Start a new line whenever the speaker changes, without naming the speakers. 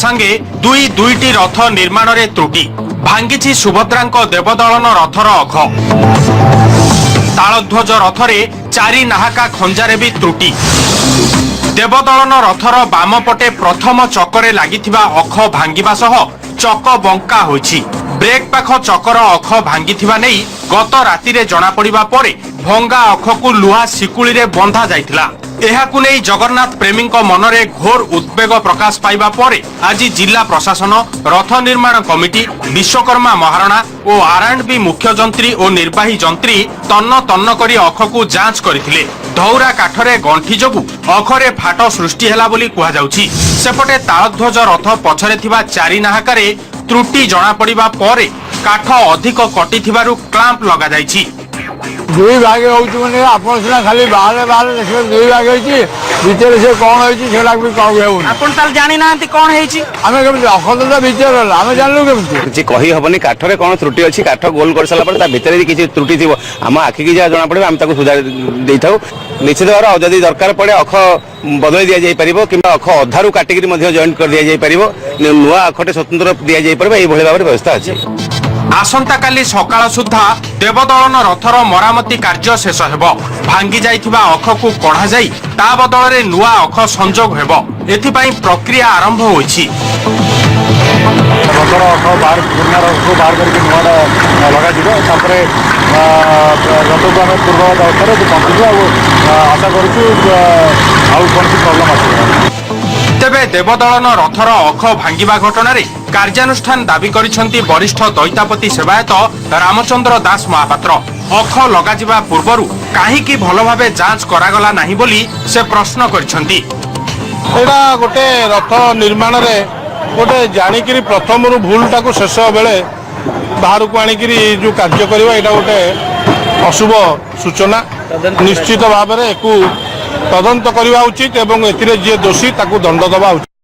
ସାଙ୍ଗେ ଦୁଇ ଦୁଇଟି ରଥ ନିର୍ମାଣରେ ତ୍ରୁଟି। ଭାଙ୍ଗିଛି ସୁଭଦ୍ରାଙ୍କ ଦେବଦଳନ ରଥର ଅଖ। ତାଳଧ୍ୱଜ ରଥରେ ଚାରି ନାହାକା ଖଞ୍ଜାରେ ବି ତ୍ରୁଟି। ଦେବଦଳନ ରଥର ବାମ ପଟେ ପ୍ରଥମ ଚକରେ ଲାଗିଥିବା ଅଖ ଭାଙ୍ଗିବା ସହ ଚକ ବଙ୍କା ହୋଇଛି। ବ୍ରେକ୍ ପାଖ ଚକର ଅଖ ଭାଙ୍ଗିଥିବା ନେଇ ଗତ ରାତିରେ ଜଣାପଡ଼ିବା ପରେ ଭଙ୍ଗା ଅଖକୁ ଲୁହା ଶିକୁଳିରେ ବନ୍ଧା ଯାଇଥିଲା। ଏହାକୁ ନେଇ ଜଗନ୍ନାଥ ପ୍ରେମୀଙ୍କ ମନରେ ଘୋର ଉଦ୍ବେଗ ପ୍ରକାଶ ପାଇବା ପରେ ଆଜି ଜିଲ୍ଲା ପ୍ରଶାସନ, ରଥ ନିର୍ମାଣ committee, Vishwakarma Maharana O R and B ମୁଖ୍ୟ ଯନ୍ତ୍ରୀ ଓ ନିର୍ବାହୀ ଯନ୍ତ୍ରୀ ତନ୍ନ ତନ୍ନ କରି ଅଖକୁ ଯାଞ୍ଚ କରିଥିଲେ। ଧଉରା କାଠରେ ଗଣ୍ଠି ଯୋଗୁଁ ଅଖରେ ଫାଟ ସୃଷ୍ଟି ହେଲା ବୋଲି କୁହାଯାଉଛି। ସେପଟେ ତାଳଧ୍ୱଜ ରଥ ପଛରେ ଥିବା ଚାରି ନାହାକାରେ ତ୍ରୁଟି ଜଣାପଡ଼ିବା ପରେ କାଠ ଅଧିକ କଟିଥିବାରୁ କ୍ଲାମ୍ପ ଲଗାଯାଇଛି।
ଦୁଇ ଭାଗ ହେଉଛି, ମାନେ ଆପଣ ସିନା ଖାଲି ବାହାରେ ବାହାରେ ଦେଖିବେ ଦୁଇ ଭାଗ ହେଇଛି, ଭିତରେ ସେ କ'ଣ ହେଇଛି ସେଟା ବି କହି ହେଉନି।
ଆପଣ ତାହେଲେ ଜାଣିନାହାନ୍ତି କ'ଣ ହେଇଛି?
ଆମେ କେମିତି? ଅଖ ତ ଭିତରେ ରହିଲା, ଆମେ ଜାଣିଲୁ କେମିତି?
କିଛି କହି ହବନି କାଠରେ କ'ଣ ତ୍ରୁଟି ଅଛି। କାଠ ଗୋଲ କରିସାରିଲା ପରେ ତା ଭିତରେ ବି କିଛି ତ୍ରୁଟି ଥିବ। ଆମ ଆଖିକି ଯାହା ଜଣାପଡ଼ିବ, ଆମେ ତାକୁ ସୁଧାରି ଦେଇଥାଉ ନିଶ୍ଚିତ ଭାବରେ। ଆଉ ଯଦି ଦରକାର ପଡ଼େ, ଅଖ ବଦଳି ଦିଆଯାଇପାରିବ କିମ୍ବା ଅଖ ଅଧାରୁ କାଟିକିରି ମଧ୍ୟ ଜଏଣ୍ଟ କରି ଦିଆଯାଇପାରିବ। ନୂଆ ଅଖଟେ ସ୍ୱତନ୍ତ୍ର ଦିଆଯାଇପାରିବ। ଏଇଭଳି ଭାବରେ ବ୍ୟବସ୍ଥା ଅଛି।
ଆସନ୍ତାକାଲି ସକାଳ ସୁଦ୍ଧା ଦେବଦଳନ ରଥର ମରାମତି କାର୍ଯ୍ୟ ଶେଷ ହେବ। ଭାଙ୍ଗି ଯାଇଥିବା ଅଖକୁ କଢ଼ାଯାଇ ତା ବଦଳରେ ନୂଆ ଅଖ ସଂଯୋଗ ହେବ। ଏଥିପାଇଁ ପ୍ରକ୍ରିୟା ଆରମ୍ଭ ହୋଇଛି।
ରଥର ଅଖ ବାହାର, ପୁରୁଣା ରଥକୁ ବାହାର କରିକି ନୂଆଟା ଲଗାଯିବ। ତାପରେ ରଥକୁ ଆମେ ପୂର୍ବବତ ଅବସ୍ଥାରେ ପହଞ୍ଚିବୁ ଆଉ ଆଶା କରୁଛୁ ଆଉ କୌଣସି ପ୍ରୋବ୍ଲେମ୍ ଆସିବ ନାହିଁ।
ତେବେ ଦେବଦଳନ ରଥର ଅଖ ଭାଙ୍ଗିବା ଘଟଣାରେ କାର୍ଯ୍ୟାନୁଷ୍ଠାନ ଦାବି କରିଛନ୍ତି ବରିଷ୍ଠ ଦଇତାପତି ସେବାୟତ ରାମଚନ୍ଦ୍ର ଦାସ ମହାପାତ୍ର। ଅଖ ଲଗାଯିବା ପୂର୍ବରୁ କାହିଁକି ଭଲ ଭାବେ ଯାଞ୍ଚ କରାଗଲା ନାହିଁ ବୋଲି ସେ ପ୍ରଶ୍ନ କରିଛନ୍ତି।
ଏଇଟା ଗୋଟେ ରଥ ନିର୍ମାଣରେ ଗୋଟେ ଜାଣିକିରି ପ୍ରଥମରୁ ଭୁଲଟାକୁ ଶେଷ ବେଳେ ବାହାରକୁ ଆଣିକିରି ଯେଉଁ କାର୍ଯ୍ୟ କରିବା, ଏଇଟା ଗୋଟେ ଅଶୁଭ ସୂଚନା। ନିଶ୍ଚିତ ଭାବରେ ଏକୁ ତଦନ୍ତ କରିବା ଉଚିତ ଏବଂ ଏଥିରେ ଯିଏ ଦୋଷୀ ତାକୁ ଦଣ୍ଡ ଦେବା ଉଚିତ।